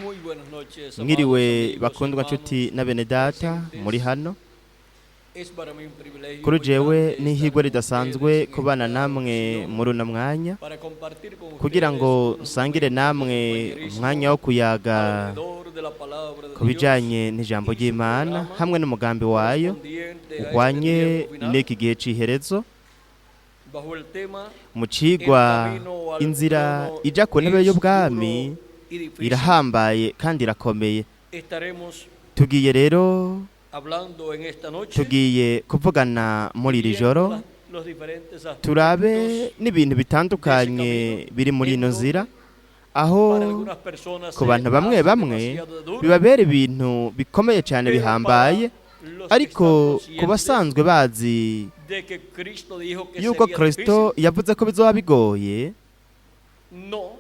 Muy buenas noches, amados Mwiriwe amigos, bakundwa hermanos nshuti na bene data presentes. muri hano. Es para mí un privilegio Kuri muy jewe grande ni estar ihirwe con ridasanzwe ustedes en kubana esta namwe ocasión muri uno mwanya para compartir con kugira ustedes ngo unos nsangire momentos de namwe compañerismo umwanya wo kuyaga alrededor de la palabra de ku Dios bijanye n'ijambo y su ry'Imana programa hamwe n'umugambi wayo correspondiente a este uhwanye tiempo final n'iki gihe c'iherezo bajo el tema mu El cigwa camino al inzira trono ija ku ntebe es y'ubwami duro y difícil. irahambaye kandi irakomeye. Estaremos Tugiye rero hablando en esta noche tugiye kuvugana muri iri viendo joro los diferentes turabe aspectos n'ibintu bitandukanye biri muri ino nzira aho para algunas personas ku se bantu bamwe hace bamwe demasiado duro, bibabera ibintu bikomeye cyane pero bihambaye para los que ariko están ku basanzwe bazi conscientes de que Cristo dijo que yuko sería Kristo difícil, yavuze ko bizoba bigoye no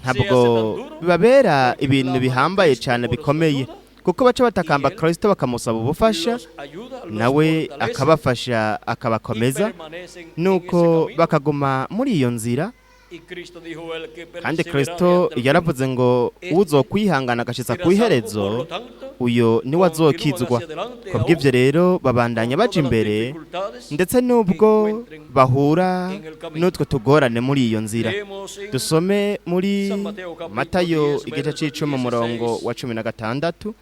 se ntabwo hace tan duro bibabera porque ibintu claman a bihambaye Cristo cyane por su bikomeye ayuda kuko baca batakamba y él Kristo bakamusaba ubufasha los ayuda, los nawe fortalece akabafasha y akabakomeza permanecen en nuko ese camino. bakaguma muri iyo nzira. Y Cristo dijo, el que Kandi perseverare Kristo hasta el fin yaravuze ngo este uzokwihangana agashitsa será ku salvo. Por iherezo lo tanto, uyo niwe continúan azokizwa. hacia adelante Kubw'ivyo aún rero babandanya con baja todas las imbere dificultades ndetse que n'ubwo encuentren bahura en el camino. n'utwo tugorane muri iyo nzira. Leemos en Dusome muri San Mateo capítulo Matayo 10, igice verso c'icumi umurongo 16 wa 16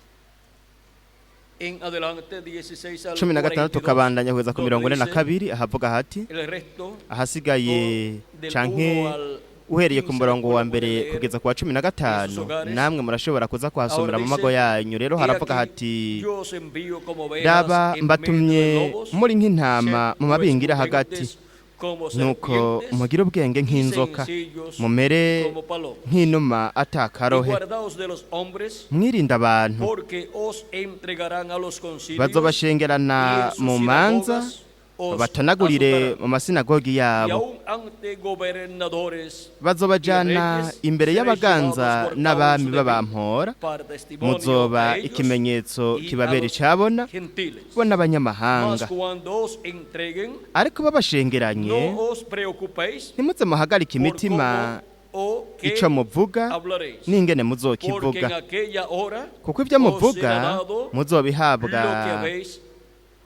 en adelante 16 al 16 42, tukabandanya kugeza ku donde mirongo ine na dice, kabiri ahavuga hati el resto ahasigaye o del canke 1 al uhereye ku 15 murongo después wa lo mbere pueden leer kugeza ku wa cumi na en sus gatanu hogares. namwe murashobora kuza kuhasomera Ahora mu mago dice, yanyu. Rero he haravuga aquí, hati yo os envío como ovejas raba en medio de mbatumye lobos, muri nk'intama sed mu pues mabingira hagati prudentes como nuko serpientes mugire ubwenge y nk'inzoka sencillos mumere como palomas. nk'inuma Y atakarohe guardaos de los hombres, mwirinde abantu porque os entregarán a los concilios y bazobashengerana en sus mu manza sinagogas os babatonagurire azotarán. mu masinagogi Y yabo aun ante gobernadores y bazobajana reyes imbere seréis y'abaganza llevados por n'abami causa de mí b'abampora para testimonio muzoba a ellos ikimenyetso y a kibabera los icabona gentiles. bo n'abanyamahanga. Mas cuando os entreguen, Ariko babashengeranye no os preocupéis ntimuze muhagarike por imitima cómo o qué ico muvuga hablaréis, n'ingene porque en muzokivuga aquella hora kuko ibyo os será muvuga dado muzobihabwa lo que habéis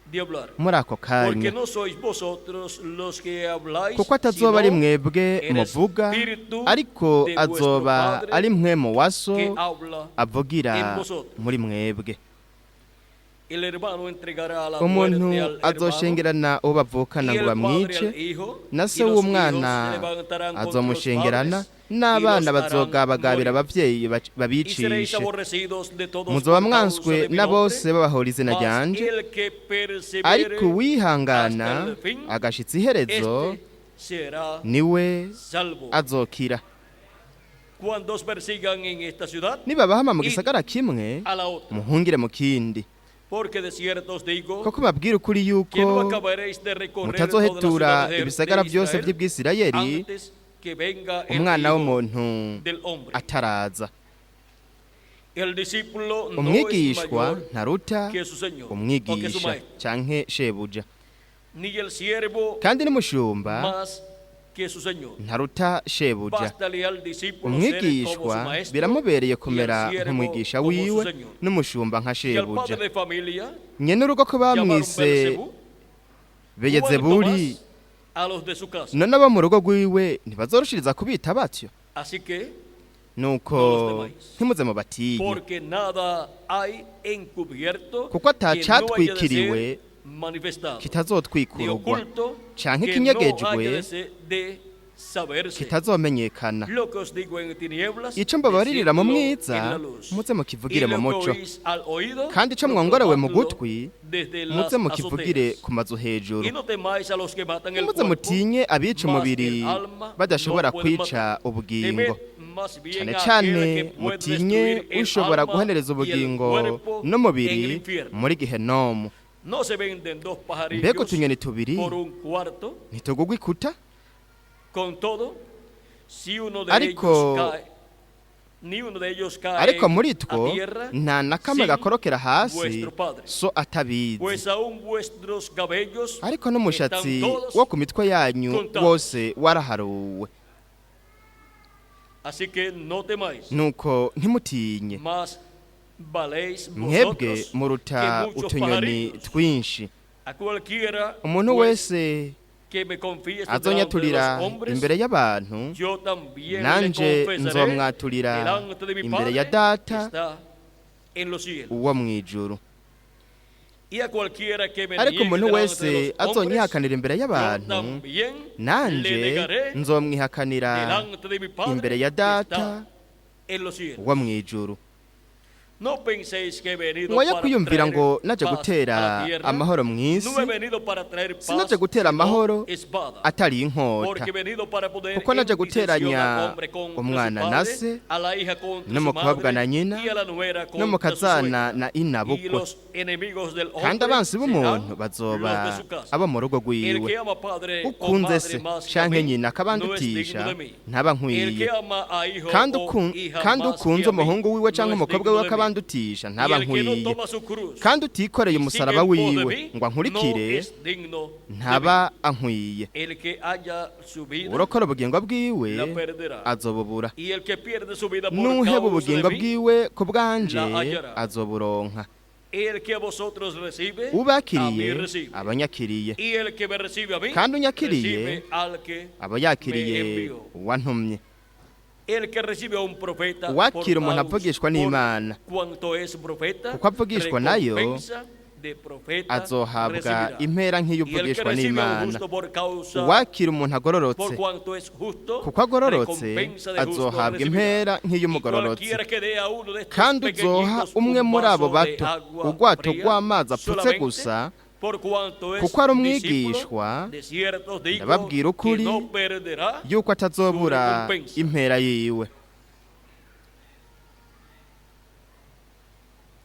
de hablar. muri ako Porque kanya no sois vosotros los que habláis, kuko atazoba ari sino mwebwe el muvuga Espíritu ariko de vuestro azoba Padre ari mwe mu waso que habla avugira en vosotros. muri mwebwe. El hermano entregará a la Umuntu muerte al hermano, azoshengerana uwo bavukana y ngo el padre bamwice al hijo, na y se los hijos se w'umwana levantarán contra los azomushengerana padres y n'abana los harán bazogabagabira morir. abavyeyi Y seréis babicishe aborrecidos de todos muzoba por causa mwanswe de mi na nombre, bose babahora izina mas ryanje el que persevere ariko uwihangana hasta el fin, agashitsa iherezo este será niwe salvo. azokira. Cuando os persigan en esta ciudad, Nibabahama mu id gisagara kimwe a la otra. muhungire mu kindi Porque de cierto os digo koko mbabwira ukuri que no yuko acabaréis de recorrer todas las mutazohetura ciudades de ibisagara byose Israel by'Ubwisirayeli antes que venga el umwana Hijo w'umuntu del Hombre. ataraza. El discípulo no es Umwigishwa mayor ntaruta que su Señor o que su umwigisha maestro, canke shebuja ni el siervo kandi n'umushumba más que su Señor. ntaruta shebuja. Bástale al discípulo ser como su Umwigishwa maestro biramubereye y al kumera siervo nk'umwigisha como su wiwe Señor. n'umushumba nka Y al shebuja. padre de familia Nyene urugo ko llamaron bamwise Belcebú, cuanto Beyezebuli más a los de su casa. none abo mu rugo rwiwe ntibazorushiriza kubita batyo? Así que, Nuko no los temáis, ntimuze mubatinye porque nada hay encubierto kuko que no haya de atacatwikiriwe ser manifestado, ni kitazotwikururwa oculto canke que no haya ikinyegejwe de saberse. kitazomenyekana. Lo que os digo en tinieblas, Ico mbabaririra mu decidlo mwiza en la luz. muze Y mukivugire lo mu que muco oís al oído, kandi ico mwongorewe mu proclamadlo gutwi desde las muze mukivugire azoteas. ku mazu hejuru. Y no temáis a los que matan el Ntimuze cuerpo, mutinye abica mas umubiri el alma badashobora no pueden kwica matar. ubugingo Temed más bien cane a aquel cane que puede mutinye destruir el ushobora alma guhenereza y el ubugingo cuerpo en el n'umubiri infierno. muri gehenomu. No se venden dos Mbega pajarillos utunyoni tubiri por un cuarto. ntitugugwa ikuta? Con todo, si uno de Ariko ellos cae, ni uno de ellos cae ariko muri a two tierra nta na kamwe sin gakorokera hasi vuestro Padre. so atabizi Pues aún vuestros cabellos ariko n'umushatsi están todos wo ku mitwe yanyu contados. wose waraharuwe. Así que no temáis, Nuko ntimutinye, más valéis mwebwe vosotros muruta que muchos utunyoni pajaritos. twinshi. A cualquiera Umuntu pues, wese que me confiese delante de azonyaturira los hombres, imbere y'abantu, yo también le nanje confesaré nzomwaturira delante de mi imbere ya Padre que Data está en los cielos. uwo mw'ijuru. Y a cualquiera que me Ariko niegue umuntu delante wese de los hombres, azonyihakanira imbere yo y'abantu, también le nanje negaré nzomwihakanira delante de mi Padre imbere ya que Data está en los cielos. uwo mw'ijuru. No penséis que he venido Mwoye para kwiyumvira traer ngo naje paz a gutera la tierra. amahoro mw'isi, No he venido para traer paz, sinaje gutera sino amahoro espada. atari inkota, Porque he venido para poner kuko naje en disensión guteranya al hombre contra su umwana na padre, se, a la hija contra su n'umukobwa madre, na nyina, y a la nuera contra su n'umukazana suegra. na Y inabukwe. los enemigos del Kandi hombre abansi b'umuntu serán los bazoba de su casa. abo mu rugo El que rwiwe. ama padre o Ukunze madre se más que a canke mí, nyina no es akabandutisha, digno de mí. ntaba El nkwiye. que ama a hijo Kandi o hija kandi más que ukunze a mí, umuhungu wiwe no canke es umukobwa digno wiwe de mí. akabandutisha, Y ntaba el que no nkwiye. toma su cruz Kandi utikoreye y sigue umusaraba en pos de wiwe mí, ngo ankurikire, no es digno de mí. ntaba ankwiye. El que haya su vida, Urokora ubugingo bwiwe la perderá. azobubura, Y el que pierde su vida por n'uheba causa de ubugingo mí, bwiwe ku bwanje la hallará. azoburonka. El que a vosotros recibe, a mí Ubakiriye recibe. abanyakiriye, Y el que me recibe a mí, kandi unyakiriye recibe al que aba me yakiriye envió. uwantumye. El que recibe a un profeta por Uwakira umuntu avugishwa por n'Imana, cuanto es profeta, kuko avugishwa nayo, recompensa de profeta azohabwa recibirá. impera Y el que nk'iy'uvugishwa recibe a un n'Imana. justo por causa Uwakira umuntu por agororotse, cuanto es justo, kuko agororotse, recompensa de justo azohabwa recibirá. impera Y nk'iy'umugororotse. cualquiera que dé a uno de estos Kandi uzoha pequeñitos umwe un muri abo vaso de bato agua urwato fría, rw'amazi apfutse solamente gusa, por cuanto es kuko ari discípulo, umwigishwa, de cierto os digo ndababwira que ukuri no perderá yuko atazobura su recompensa. impera yiwe.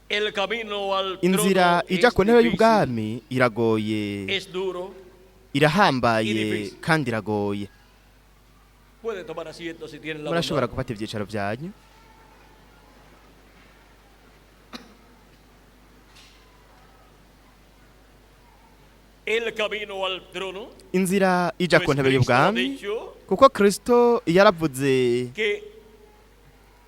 El camino al Inzira trono ija es ku ntebe difícil, y'ubwami iragoye, es duro. irahambaye difícil. kandi iragoye. Puede tomar asiento si tienen la Murashobora bondad. gufata ivyicaro vyanyu. El camino al trono, Inzira ija ku pues ntebe Cristo ha y'ubwami, dicho kuko Kristo yaravuze que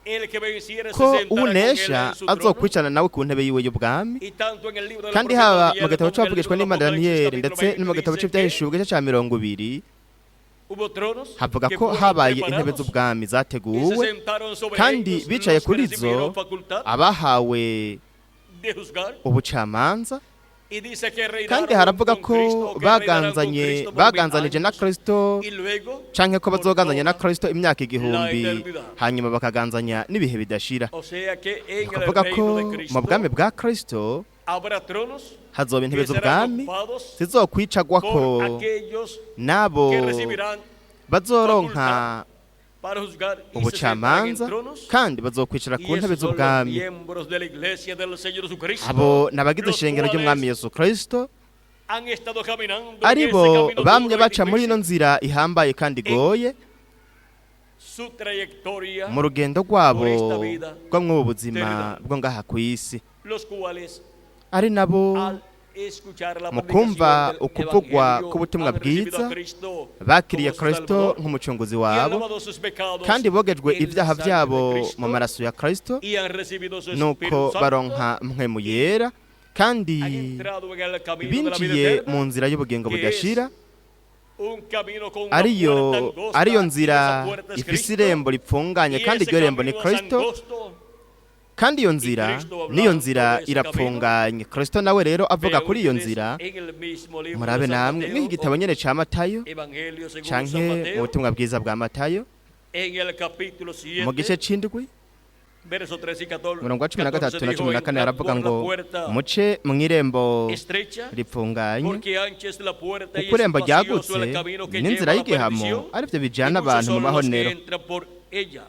el que venciere se ko sentará con él uwunesha en su trono. azokwicarana nawe ku ntebe yiwe y'ubwami. Y tanto en el libro del Kandi profeta haba mu Daniel gitabo como en el c'abavugishwa libro del n'Imana Apocalipsis, Daniyeli capítulo ndetse 20, no mu gitabo dice que c'ivyahishuwe igice ca 20, hubo tronos havuga que ko fueron habaye intebe preparados z'ubwami y se zateguwe, sentaron sobre kandi ellos bicaye los que kuri zo recibieron facultad abahawe de juzgar. ubucamanza. Y dice que Kandi reinaron haravuga con ko Cristo, que reinarán con baganzanye Cristo por mil baganzanije na años, Kristo, y luego canke ko por bazoganzanya na toda Kristo imyaka 1000, eternidad. hanyuma bakaganzanya n'ibihe bidashira. O sea que en el Kuvuga ko reino de mu Cristo bwami bwa Kristo habrá tronos hazoba intebe que serán z'ubwami ocupados zizokwicagwako por aquellos n'abo que recibirán bazoronka para juzgar y se sentarán en ubucamanza, tronos. kandi bazokwicara Y ku ntebe esos son los z'ubwami. miembros de la iglesia del Señor Jesucristo, Abo ni abagize los ishengero ry'umwami cuales Yesu Kristo, han estado caminando en ari ese bo camino bamye duro y baca muri ino difícil, nzira ihambaye kandi igoye su trayectoria, mu rugendo rwabo por esta vida rwo mw'ubu buzima terrenal. bwo ngaha ku isi, los cuales ari nabo al escuchar la mu predicación kumva del ukuvugwa Evangelio k'ubutumwa han recibido bwiza a Cristo bakiriye como su Kristo Salvador nk'umucunguzi y han wabo, lavado sus pecados kandi bogejwe en la ibyaha sangre de byabo Cristo mu maraso ya Kristo, y han recibido su nuko Espíritu Santo, baronka mpwemu yera, kandi han entrado en el camino de la vida binjiye eterna, mu nzira y'ubugingo que budashira, un camino con una ariyo puerta angosta, ariyo y nzira esa puerta es ifise Cristo, irembo ripfunganye, y kandi ese iryo rembo ni camino es Kristo, angosto. kandi iyo nzira Kristo hablando niyo nzira de ese irapfunganye. Kristo nawe rero avuga Vean kuri iyo ustedes nzira. en el mismo libro de Murabe San namwe Mateo, mw'iki gitabo nyene ca Matayo Evangelio según San canke mu Mateo, butumwa bwiza bwa Matayo en el capítulo mu gice 7, c'indwi, verso 3 y 14, umurongo wa 13 na dijo, 14 "Entrad haravuga por la ngo puerta muce mw'irembo estrecha, ripfunganye, porque ancha es la puerta y kuko irembo espacioso ryagutse el camino que n'inzira lleva a la y'igihamo perdición, arivyo y bijana muchos abantu mu son los que mahonero, entran por ella.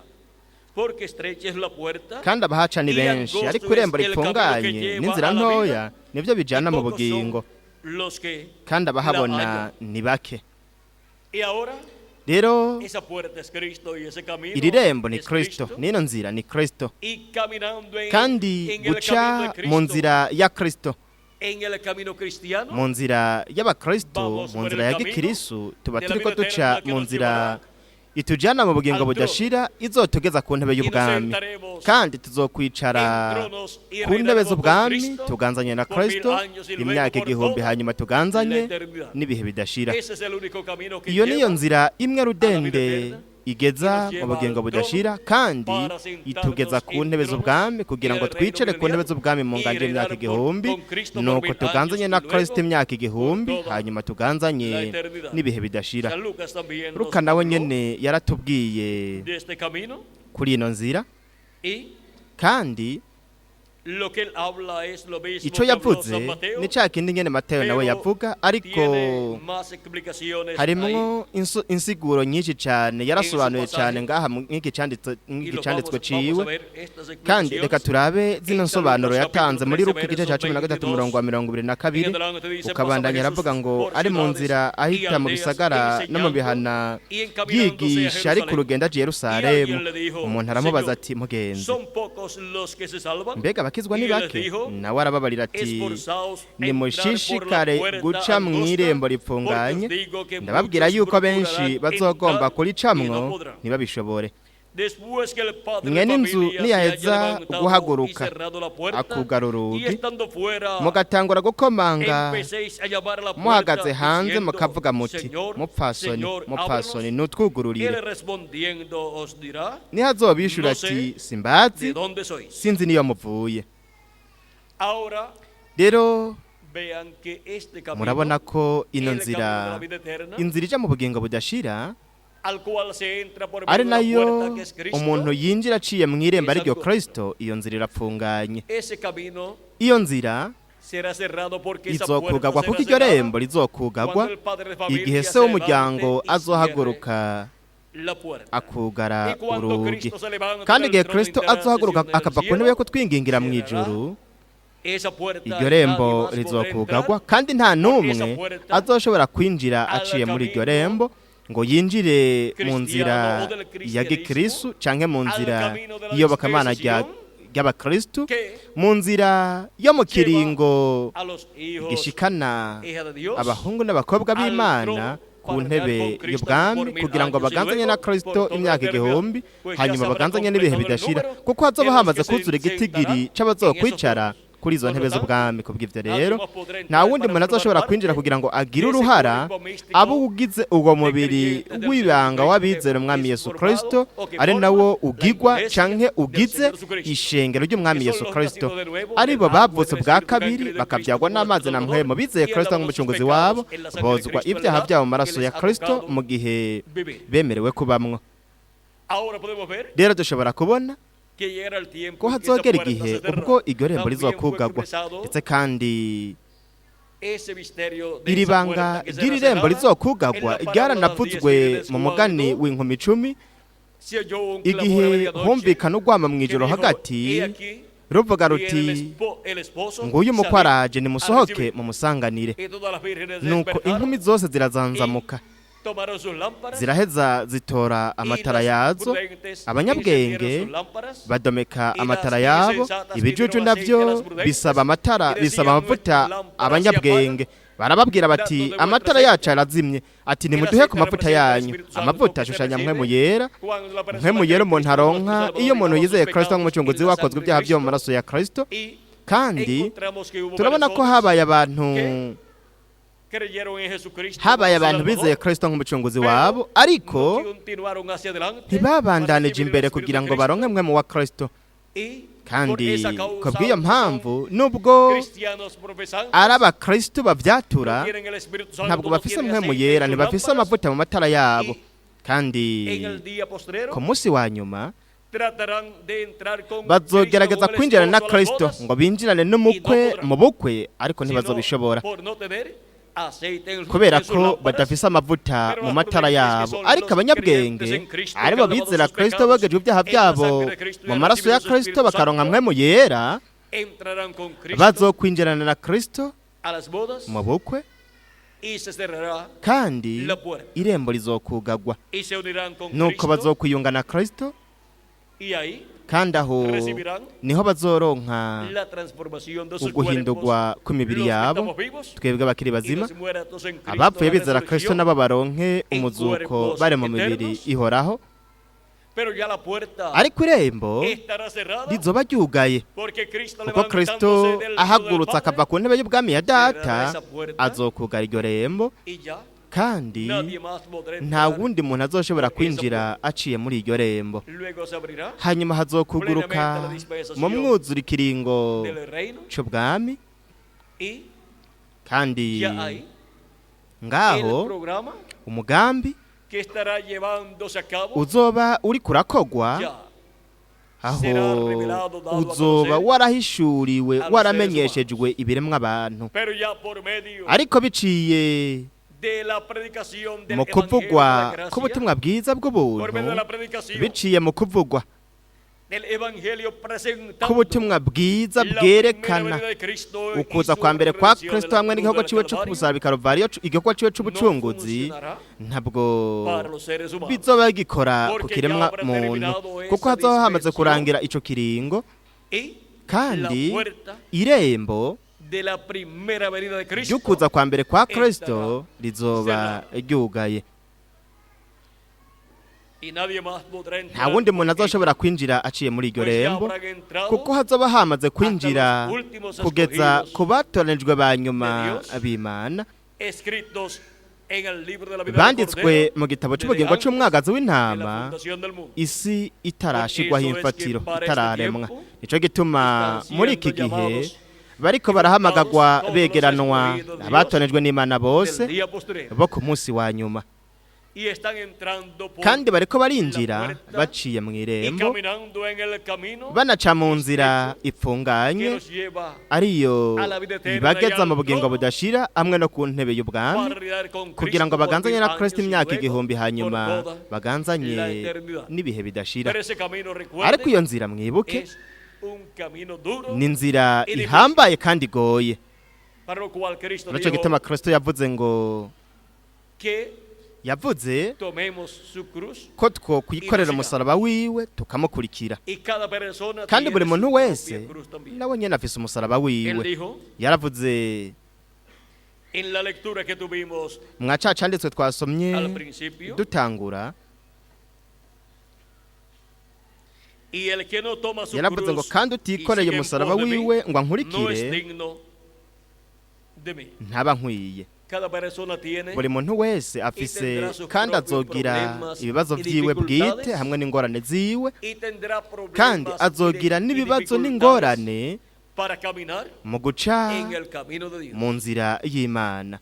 Porque estrecha es la puerta kandi abahaca ni y benshi, angosto ariko irembo es el camino que ripfunganye lleva n'inzira a la ntoya vida, nivyo y bijana mu pocos bugingo, son los que kandi la abahabona hallan. ni bake. Y ahora Rero esa puerta es Cristo y ese camino iri rembo ni es Kristo, Cristo. n'ino nzira ni Kristo, Y caminando kandi en el guca camino de mu Cristo, nzira ya Kristo, en el camino cristiano, mu nzira y'abakristo, Vamos mu por nzira el ya camino gikristo, tuba de la turiko vida duca eterna que mu nos nzira llevará Itujyana mu bugingo Al trono. Budashira izotugeza ku ntebe Y nos y'ubwami sentaremos kandi tuzokwicara en tronos y ku ntebe reinaremos con z'ubwami Cristo tuganzanye na por mil Kristo años y luego imyaka por igihumbi toda hanyuma la tuganzanye eternidad. n'ibihe bidashira. Ese es el único camino que Iyo niyo lleva nzira imwe rudende eterna igeza y nos mu lleva bugingo al budashira trono kandi para sentarnos itugeza ku en ntebe tronos z'ubwami kugira en ngo el reino twicare ku ntebe milenial z'ubwami mu y nganje y'imyaka reinar igihumbi con Cristo por nuko mil tuganzanye años na y Kristo luego imyaka por igihumbi toda hanyuma tuganzanye la eternidad. n'ibihe bidashira. San Lucas también nos Luka nawe habló nyene yaratubwiye de este camino kuri ino nzira y kandi lo que él habla es lo mismo ico que habló yavuze San Mateo, ni ca kindi nyene Mateyo nawe pero yavuga ariko tiene más explicaciones ahí. Harimwo insiguro nyinshi cyane yarasobanuye pasaje. Cyane ngaha nk'iki Y los cyanditswe vamos a ciwe ver estas kandi reka explicaciones. turabe zino En San nsobanuro Lucas yatanze capítulo muri 13, Luka igice cya verso 13 22. umurongo wa 22. En adelante dice, Ukabandanya pasaba aravuga Jesús ngo por ari mu ciudades nzira y ahita mu aldeas, bisagara no mu enseñando bihana y encaminándose a yigisha ari ku Jerusalén. rugendo aje Y Yerusalemu alguien le dijo, umuntu aramubaza Señor, ati mugenzi ¿son pocos los que se salvan? Mbega abakizwa Y ni él les bake dijo, nawe arababarira ati Esforzaos entrar por la nimushishikare puerta guca mu angosta, irembo porque os ripfunganye digo que ndababwira muchos yuko benshi procurarán bazogomba entrar y no kuricamwo podrán. Ntibabishobore. Después que el padre de Mwene inzu familia se haya niyaheza levantado y guhaguruka cerrado la puerta, akugara y urugi estando fuera, mugatangura gukomanga empecéis a llamar a la puerta muhagaze hanze diciendo, mukavuga muti Señor, mupfasoni Señor, mupfasoni ábrenos. nutwugururire Él respondiendo os dirá, nihazobishura No sé ati simbazi ¿de dónde sois? Sinzi niyo muvuye. Ahora Rero vean que este camino, murabona ko ino el camino de nzira la vida eterna, inzira ija mu bugingo budashira al cual se entra por ari medio de la nayo puerta que es Cristo, umuntu yinjira aciye mu irembo es ariryo angosta. Kristo iyo nzira irapfunganye. Ese camino Iyo nzira será cerrado porque esa puerta izokugagwa será kuko iryo cerrada rembo rizokugagwa cuando el padre de igihe familia se se w'umuryango levante y cierre azohaguruka la puerta. akugara Y cuando urugi Cristo se levante kandi del igihe trono de Kristo azohaguruka intercesión en el akava ku cielo, ntebe yo kutwingingira mu cerrará ijuru esa puerta iryo y nadie rembo más podrá rizokugagwa entrar kandi nta por esa n'umwe puerta azoshobora kwinjira al aciye muri iryo camino rembo ngo yinjire mu cristiano nzira o del ya cristianismo, gikristu canke mu al nzira camino de la y'iyobokamana dispensación ry'abakristu que mu nzira yo mu lleva kiringo a los hijos, gishikana hija de Dios, abahungu n'abakobwa al b'Imana trono ku para ntebe reinar con Cristo y'ubwami por mil kugira ngo años y baganzanye na luego Kristo por toda la imyaka eternidad. igihumbi Pues ya hanyuma se habrá baganzanye n'ibihe completado el bidashira número kuko hazoba de los hamaze que se kuzura igitigiri sentarán en esos c'abazokwicara tronos. Kuri izo Por lo ntebe tanto, z'ubwami kubw'ivyo nadie rero más podrá nta entrar wundi para muntu azoshobora formar kwinjira parte kugira ngo agire de ese uruhara cuerpo místico abo ugize uwo de mubiri creyentes del w'ibanga Señor w'abizera Jesucristo umwami que es Yesu formado Kristo o que ari forma nawo la ugigwa iglesia canke del ugize Señor Jesucristo, ishengero ry'umwami que son Yesu los Kristo nacidos de nuevo aribo del agua y bavutse del bwa Espíritu que han kabiri creído en Cristo bakabyagwa como nuestro n'amazi na Salvador mpwemu bizeye y han Kristo lavado sus nk'umucunguzi pecados wabo en la sangre de bozwa Cristo en la ibyaha edad byabo mu que maraso les ya ha Kristo tocado mu gihe vivir. bemerewe kubamwo. Ahora podemos ver Rero dushobora kubona que llegará el tiempo ko en que esa hazogera puerta igihe se cerrará. ubwo iryo rembo También fue rizokugagwa expresado ndetse kandi ese misterio de iri esa banga puerta que será ry'iri rembo cerrada en rizokugagwa la parábola de las diez ryaranavuzwe vírgenes mu mugani cuando w'inkumi icumi se oyó un clamor a igihe medianoche humvikana urwama mu que ijoro dijo, hagati "He aquí ruvuga viene ruti el esposo, nguyu umukwe salid araje a nimusohoke recibir". mumusanganire Y todas las vírgenes nuko despertaron inkumi zose zirazanzamuka y tomaron sus lámparas ziraheza zitora y amatara las yazo prudentes abanyabwenge encendieron sus lámparas badomeka y las amatara yabo insensatas ibijuju pidieron aceite a navyo las prudentes bisaba amatara y bisaba decían, amavuta "Nuestras lámparas se abanyabwenge barababwira bati Dadnos de vuestro amatara aceite. yacu arazimye ati El nimuduhe ku aceite mavuta representa el yanyu Espíritu Santo amavuta que se ashushanya recibe mpwemu yera cuando la persona mpwemu cree yera en umuntu Cristo como aronka nuestro iyo Salvador y umuntu lava sus yizeye Kristo pecados nk'umucunguzi en la wakozwe sangre de ibyaha byo mu Cristo. maraso ya Kristo Y kandi encontramos que hubo turabona ko personas habaye abantu que creyeron en Jesucristo habaye como su abantu bizeye Salvador, Kristo nk'umucunguzi pero wabo ariko no continuaron hacia adelante para ntibabandanije recibir el imbere Espíritu kugira de ngo Cristo. baronke mpwemu wa Kristo Y por kandi esa causa, ku bw'iyo aunque son mpamvu nubwo cristianos profesantes, ari abakristo babyatura no tienen el Espíritu Santo, ntabwo no bafise tienen mpwemu aceite en yera sus ntibafise lámparas, amavuta mu matara yabo y kandi en el día postrero ku munsi wa nyuma tratarán de entrar con Cristo, bazogerageza con el kwinjirana na esposo a las Kristo bodas, ngo binjirane n'umukwe y no podrán. mu bukwe ariko sino ntibazobishobora por no tener aceite en kubera en sus ko lámparas. badafise amavuta Pero mu las matara prudentes que yabo son ariko los abanyabwenge creyentes en Cristo, aribo que han lavado bizera sus Kristo pecados bogejwe ibyaha en la byabo sangre de Cristo y mu han maraso ya recibido su Kristo Espíritu bakaronka Santo, mpwemu yera entrarán con Cristo bazokwinjirana na Kristo a las bodas mu bukwe y se cerrará kandi la puerta irembo rizokugagwa y se unirán con nuko Cristo bazokwiyunga na Kristo Y ahí Kandi aho recibirán niho bazoronka la transformación de sus uguhindurwa cuerpos, kw'imibiri los que yabo, estamos vivos twebwe abakiri y bazima, los muertos en Cristo, abapfuye la bizera Kristo resurrección. nabo baronke en umuzuko cuerpos bari mu mibiri eternos. ihoraho. Pero ya la puerta Ariko irembo estará cerrada rizoba ryugaye, porque Cristo kuko Kristo levantándose del trono del ahagurutse Padre akava ku ntebe y'ubwami ya Data cerrará esa puerta azokugara iryo rembo, y ya kandi nadie más podrá nta entrar. wundi muntu azoshobora kwinjira aciye muri iryo rembo. Luego se abrirá Hanyuma hazokuguruka mu mwuzura ikiringo del reino c'ubwami, y kandi ya ahí el ngaho programa umugambi que estará llevándose a cabo uzoba uriko urakogwa ya aho será revelado, dado a uzoba conocer warahishuriwe a los waramenyeshejwe ibiremwa abantu, pero ya por medio ariko biciye de la predicación del mu evangelio de kuvugwa la gracia, k'ubutumwa bwiza por medio de bw'ubuntu, la predicación biciye mu kuvugwa del evangelio presentando k'ubutumwa bwiza la primera bwerekana venida de Cristo y ukuza su kwa mbere kwa redención de Kristo la hamwe cruz n'igikorwa del ciwe co Calvario kumusaraba i Karuvariyo, igikorwa ciwe no c'ubucunguzi funcionará ntabwo para los seres humanos. bizoba bigikora ku Porque ya kiremwa habrá muntu, terminado esa kuko hazoba hamaze dispensación kurangira ico kiringo, y kandi la puerta irembo de la primera venida de Cristo ry'ukuza kwa mbere kwa Kristo estará rizoba ryugaye, y nadie más podrá nta entrar wundi muntu por ella, azoshobora kwinjira aciye muri iryo pues ya rembo, habrán entrado kuko hazoba hamaze kwinjira hasta los últimos kugeza escogidos ku batoranijwe ba nyuma de Dios b'Imana escritos en el libro de la vida del banditswe Cordero mu gitabo desde c'ubugingo antes c'umwagazi de la w'intama fundación del mundo. isi itarashigwaho Por eso es que imfatiro para este itararemwa. tiempo Nico gituma están muri iki siendo gihe llamados bariko barahamagagwa todos los begeranwa escogidos de Dios abatoranijwe n'Imana bose del día postrero bo ku munsi wa nyuma, y están entrando por kandi bariko barinjira la puerta baciye mu y irembo caminando en el camino banaca mu nzira que ipfunganye nos lleva ariyo a la vida eterna y ibageza al mu bugingo trono budashira hamwe no ku ntebe y'ubwami, para reinar con kugira ngo Cristo por baganzanye mil na Kristo años y imyaka luego 1000 por hanyuma toda baganzanye la eternidad. n'ibihe bidashira. Pero ese camino, recuerden, Ariko iyo nzira mwibuke es un camino duro ni inzira y difícil. ihambaye kandi igoye. Para lo cual Cristo Nico dijo gituma Kristo yavuze ngo que yavuze tomemos su cruz ko twokwikorera umusaraba wiwe tukamukurikira, y cada persona kandi tiene buri su muntu propia wese cruz también. nawe nyene afise umusaraba Él wiwe. dijo Yaravuze en la lectura que tuvimos mwa ca canditswe twasomye al principio, dutangura, y el que no toma su yaravuze ngo cruz kandi y utikoreye sigue en umusaraba pos de mí, wiwe ngo no es ankurikire digno de mí. ntaba nkwiye. Cada persona tiene Buri muntu wese afise tendrá sus kandi propios azogira problemas ibibazo y vyiwe bwite dificultades, hamwe n'ingorane ziwe, y tendrá problemas kandi y azogira y n'ibibazo dificultades n'ingorane para caminar mu guca en el camino de Dios. mu nzira y'Imana.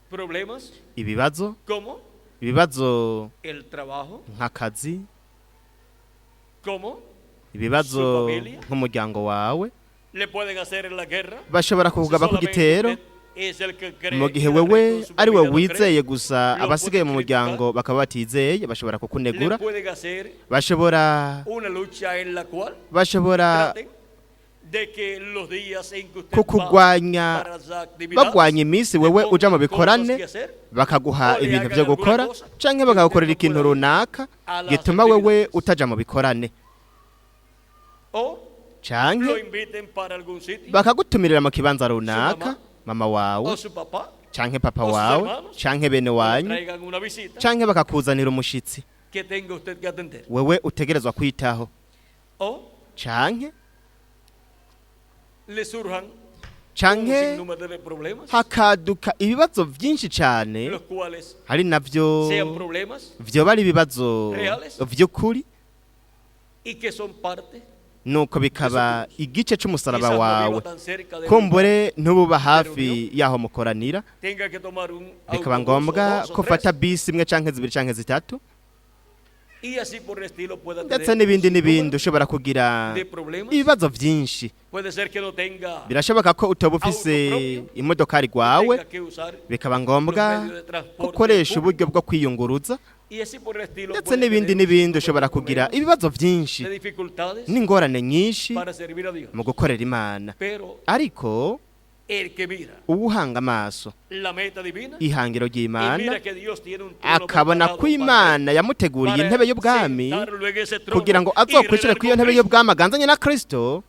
Problemas Ibibazo como ibibazo el trabajo, nk'akazi, como ibibazo Su familia. nk'umuryango wawe, le pueden hacer en la guerra. bashobora Si kukugaba ku solamente gitero usted es el que cree mu y gihe el wewe resto de su ari we familia no cree, wizeye gusa lo abasigaye mu pueden muryango bakaba batizeye bashobora le kukunegura, pueden hacer bashobora una lucha en la cual bashobora traten de que los días en que usted va kukugwanya para las actividades, bagwanya iminsi le wewe pongan uja mu cosas bikorane que hacer, bakaguha o le ibintu hagan vyo alguna gukora cosa canke que bakagukorera usted no ikintu pueda ir runaka a las gituma wewe actividades. utaja mu bikorane, O canke lo inviten para algún sitio, bakagutumirira mu kibanza runaka mamá, mama wawe o su papá, canke papa o sus wawe hermanos, canke bene o le wanyu traigan una visita canke bakakuzanira umushitsi que tenga usted que atender. wewe utegerezwa kwitaho, O canke le surjan un canke sinnúmero de problemas, hakaduka ibibazo vyinshi cane los cuales hari navyo sean problemas vyoba ari ibibazo Reales. vy'ukuri, y que son parte nuko bikaba igice c'umusaraba quizás no wawe. viva tan cerca de Kumbure ntububa hafi yaho mukoranira, tenga que tomar un bikaba autobús o ngombwa dos o ko ufata tres, bisi imwe canke zibiri canke zitatu, y así por el estilo pueda ndetse tener n'ibindi un n'ibindi sinnúmero ushobora kugira de problemas. ibibazo vyinshi. Puede ser que no tenga Birashoboka ko utoba ufise Auto propio. imodokari gwawe, tenga que usar bikaba ngombwa los medios de transporte ko ukoresha público. uburyo bwo kwiyunguruza, Y así por el estilo ndetse puede n'ibindi tener un n'ibindi sinnúmero de ushobora kugira problemas, ibibazo vyinshi de dificultades n'ingorane nyinshi para servir a Dios. mu gukorera Imana. Pero Ariko El que mira Uwuhanga amaso la meta divina ihangiro y ry'Imana, mira que Dios tiene un trono akabona preparado ko Imana yamuteguriye para intebe y'ubwami sentarlo en ese trono kugira ngo y azokwicare reinar ku iyo con ntebe Cristo, y'ubwami aganzanye na Kristo,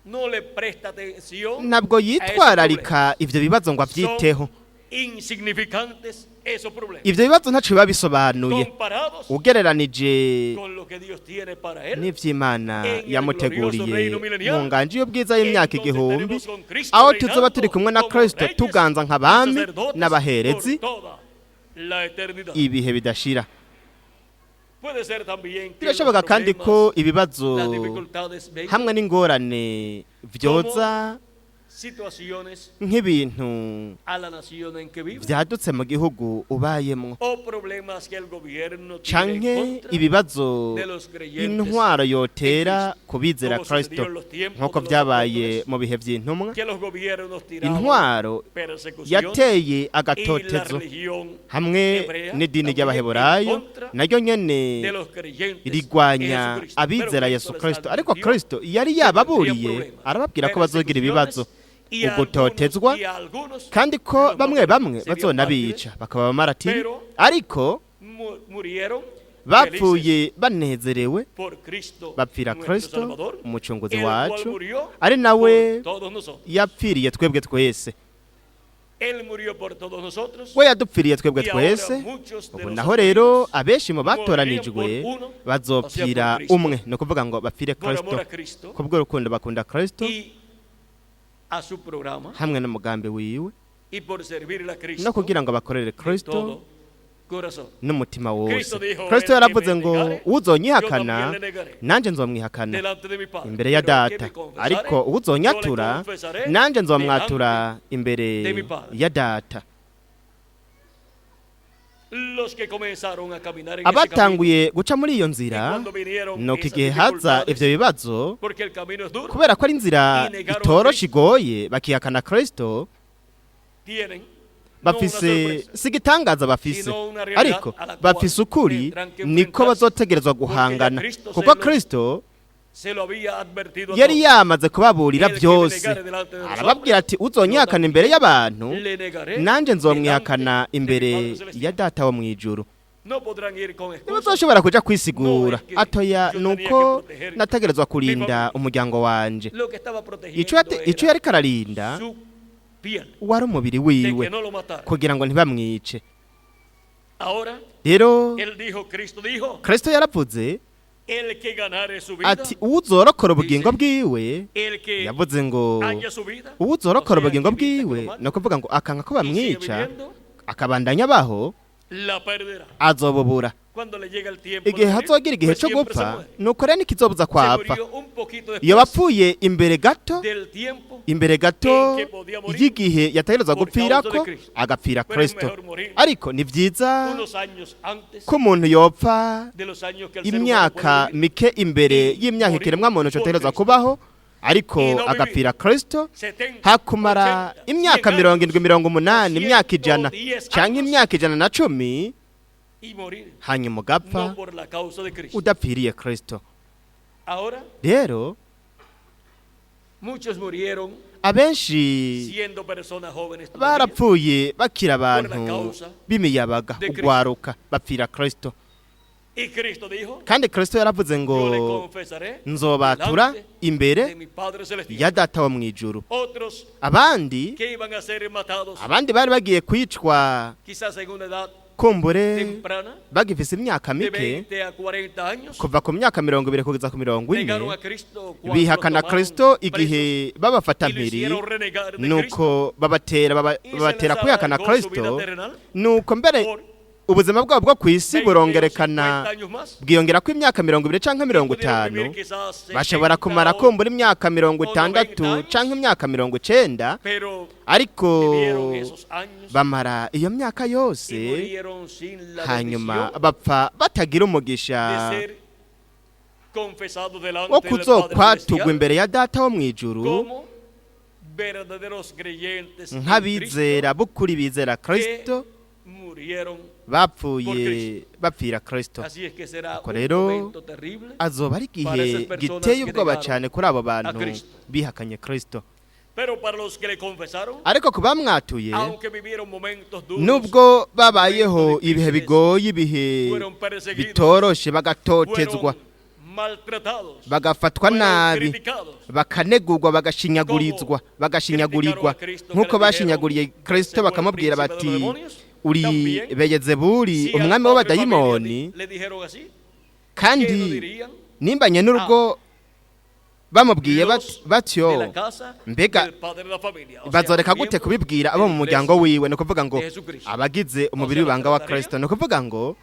no le presta atención ntabwo a esos yitwararika ivyo bibazo ngo problemas. Son avyiteho. insignificantes esos problemas Ivyo bibazo ntaco biba bisobanuye comparados ugereranije con lo que Dios tiene para él n'ivy'Imana en el yamuteguriye glorioso reino milenial, mu nganji y'ubwiza y'imyaka en donde igihumbi, estaremos con Cristo aho tuzoba turi reinando kumwe na como Kristo reyes tuganza y nk'abami sacerdotes n'abaherezi por toda la eternidad. ibihe bidashira. Puede ser también que los Birashoboka kandi ko problemas, ibibazo las dificultades vengan, hamwe n'ingorane vyoza situaciones nk'ibintu a la nación en que vive vyadutse mu gihugu ubayemwo, o problemas que el gobierno tiene en canke contra ibibazo de los creyentes intwaro yotera en ku bizera como Kristo, sucedió en los tiempos nk'uko de los vyabaye apóstoles, mu bihe vy'intumwa. que los gobiernos tiraban Intwaro persecución yateye y la agatotezo religión hamwe hebrea n'idini también en ry'Abaheburayo contra naryo nyene de los creyentes en rigwanya Jesucristo. Pero abizera Cristo Yesu les Kristo. Ariko advirtió Kristo yari que yababuriye, tendrían problemas, arababwira ko bazogira ibibazo, persecuciones y ugutotezwa, algunos, y algunos kandi ko los bamwe bamwe serían bazonabica mártires, bakaba abamaratiri, pero ariko murieron felices bapfuye banezerewe, por Cristo bapfira nuestro Kristo Salvador, umucunguzi el cual wacu, murió ari nawe por todos nosotros. yapfiriye twebwe twese. Él murió por todos nosotros We yadupfiriye twebwe y ahora twese. muchos de Ubu los naho rero escogidos abenshi mu morirían batoranijwe por uno, o sea, bazopfira por Cristo, umwe, ni ukuvuga ngo bapfire por Kristo amor a Cristo kubw'urukundo bakunda Kristo y a su programa hamwe n'umugambi wiwe, y por servirle a no Cristo kugira ngo bakorere de Kristo todo corazón. n'umutima wose. Kristo dijo, Kristo "El que yaravuze me ngo negare, yo uzonyihakana también le negaré nanje nzomwihakana delante de mi Padre. imbere ya Pero el que data, me confesare, ariko yo le uzonyatura confesaré nanje nzomwatura delante imbere de mi Padre. ya data. Los que comenzaron a caminar en ese camino, Abatanguye guca muri iyo y nzira, cuando vinieron nuko esas igihe haza dificultades, ivyo bibazo, porque el camino es duro, kubera ko ari inzira Y negaron a itoroshe Kristo. igoye, bakihakana Kristo, tienen no una bafise sorpresa, si igitangaza bafise, sino una realidad ariko a la cual bafise ukuri tendrán que niko enfrentarse, bazotegerezwa porque ya guhangana, Cristo se kuko los Kristo se lo había advertido a yari todos. yamaze kubaburira El que me byose, negare delante de los arababwira hombres, ati uzonyihakana imbere y'abantu, le negaré nanje nzomwihakana delante de mi imbere Padre celestial. ya data wo mw'ijuru. No podrán ir con excusas. Ntibazoshobora kuja kwisigura No, es que atoya yo tenía nuko que proteger nategerezwa mi kurinda familia. umuryango wanje. Lo que estaba Ico protegiendo ico era yariko ararinda su piel, wari umubiri de wiwe que no lo mataran. kugira ngo ntibamwice. Ahora, Rero él dijo, Cristo dijo, Kristo yaravuze el que ganare su vida, ati uwuzorokora ubugingo bwiwe, el que yavuze ngo haya su vida, uwuzorokora o sea, ubugingo que evita que bwiwe, lo maten, ni ukuvuga ngo akanga ko y sigue bamwica viviendo, akabandanya abaho, la perderá. azobubura. Cuando le llega el tiempo de Igihe morir, hazogira igihe pues cyo siempre se gupfa, muere. nuko rero ntikizobuza Se kwapfa. murió un poquito Iyo después bapfuye imbere gato, del tiempo imbere gato en que podía morir y'igihe yategerezwa por causa gupfirako, de Cristo. agapfira Pero es Kristo. mejor morir Ariko ni vyiza unos años antes ko umuntu yopfa de los años que el ser humano imyaka puede vivir. mike imbere y'imyaka morir ikiremwa muntu por cotegerezwa Kristo. kubaho, ariko Y no vivir agapfira Kristo, 70, hakumara 80, imyaka 100 70, 80, imyaka 100 110 canke años imyaka 110, y morir hanyuma ugapfa no por la causa de Cristo. udapfiriye Kristo. Ahora Rero muchos murieron abenshi siendo personas jóvenes todavía, barapfuye bakiri abantu Por la causa b'imiyabaga, de Kristo. ugwaruka, bapfira Kristo. Y Cristo dijo, Kandi Kristo yaravuze yo le ngo confesaré nzobatura delante imbere de mi Padre celestial. ya data wo mw'ijuru. Otros Abandi que iban a ser matados abandi bari bagiye kwicwa quizás en una edad kumbure temprana bagifise imyaka de mike, 20 a 40 años, kuva ku myaka 20 kugeza ku 40, negaron a Cristo cuando los bihakana tomaron Kristo presos igihe babafata y lo mpiri, hicieron renegar de Cristo nuko babatera y se babatera les kwihakana alargó su vida Kristo, terrenal nuko mbere por ubuzima bwabo bwo ku isi 20 o burongerekana, 50 años más. bwiyongera ko imyaka 20 canke mirongo Pudieron itanu, vivir quizás bashobora 70 kumara o- kumbura imyaka 60 90 canke imyaka 90, pero ariko vivieron esos años bamara iyo myaka y yose, murieron sin la hanyuma bendición bapfa batagira umugisha de ser confesados delante wo del Padre kuzokwaturwa Celestial imbere ya data wo mw'ijuru como verdaderos creyentes en nk'abizera b'ukuri bizera Cristo Kristo, que murieron. Por bapfuye Kristo. bapfira Kristo. Así es que será Nuko un rero momento terrible. azoba ari Para igihe esas personas giteye que ubwoba negaron cyane kuri abo a bantu Kristo. bihakanye Kristo. Pero para los que le confesaron, Ariko ku bamwatuye, aunque vivieron momentos duros, nubwo babayeho ibihe bigoye, ibihe fueron perseguidos, bitoroshe, bagatotezwa, fueron maltratados, bagafatwa fueron nabi, criticados, bakanegurwa, bagashinyagurizwa, bagashinyagurirwa nk'uko bashinyaguriye Kristo, bakamubwira bati: "Uri Beyezebuli, Si al umwami padre de familia w'abadayimoni." le dijeron así, ¿qué no Kandi dirían nimbanye n'urugo bamubwiye los batyo, de la casa mbega del padre de la familia? O sea, bazoreka los gute miembros kubibwira abo de mu la muryango iglesia wiwe, ni ukuvuga ngo de Jesucristo? abagize umubiri O sea, w'ibanga wa los Kristo, ni ukuvuga ngo